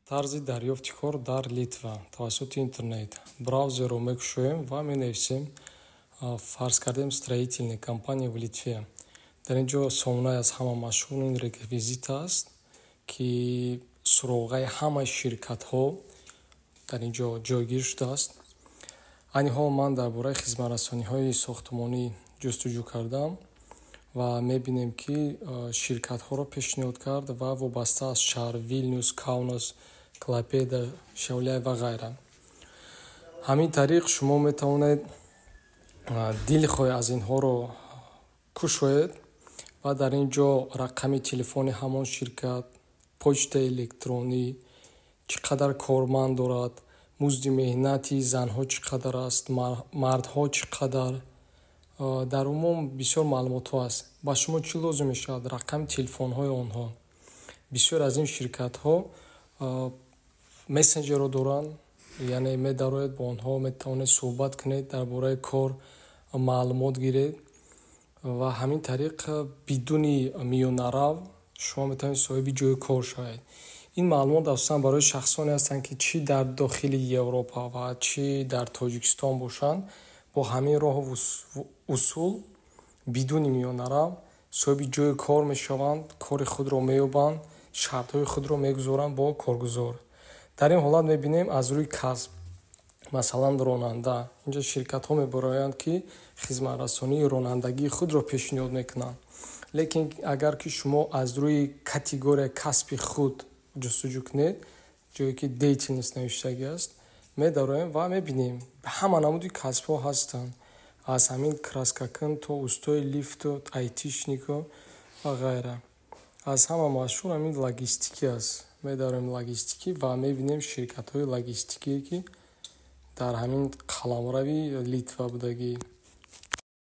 Тарзи дарёфти кор дар Литва тавассути интернет. Браузерро мекушоем ва менависем, фарз кардем, «строительная компания в Литве». Дар ин ҷо сомонаи аз ҳама машҳур ин Реквизита аст, ки суроғаи ҳамаи ширкатҳо дар ин ҷо ҷойгир шудааст. Айни ҳол ман дар бораи хизматрасониҳои сохтмонӣ ҷустуҷӯ кардам ва мебинем, ки ширкатҳоро пешниҳод кард ва вобаста аз шаҳр: Вилнюс, Каунас, Клайпеда, Шяуляй ва ғайра. Ҳамин тариқ шумо метавонед дилхоҳ аз инҳоро кушоед ва дар ин ҷо рақами телефони ҳамон ширкат, почтаи электронӣ, чӣ қадар корманд дорад, музди меҳнати занҳо чӣ қадар аст, мардҳо чӣ қадар, дар умум бисёр маълумотҳо аст. Ба шумо чӣ лозим мешавад? Рақами телефонҳои онҳо. Бисёр аз ин ширкатҳо мессенҷерро доранд, яъне медароед, бо онҳо метавонед суҳбат кунед, дар бораи кор маълумот гиред ва ҳамин тариқ бидуни миёнарав шумо метавонед соҳиби ҷойи кор шавед. Ин маълумот асосан барои шахсоне ҳастанд, ки чӣ дар дохили Европа ва чӣ дар Тоҷикистон бошанд, бо ҳамин роҳу усул бидуни миёнарав соҳиби ҷойи кор мешаванд, кори худро меёбанд, шартҳои худро мегузоранд бо коргузор. Дар ин ҳолат мебинем аз рӯи касб, масалан, ронанда. Инҷо ширкатҳо мебароянд, ки хизматрасонии ронандагии худро пешниҳод мекунанд. Лекин агар ки шумо аз рӯи категорияи касби худ ҷустуҷӯ кунед, ҷое ки «деятельность» навиштагӣ аст, медароем ва мебинем, ҳама намуди касбҳо ҳастанд, аз ҳамин краскакун то устои лифту айтишнику ва ғайра. Аз ҳама машҳур ҳамин логистикӣ аст. Медароем логистикӣ ва мебинем ширкатҳои логистикие, ки дар ҳамин қаламрави Литва будагӣ.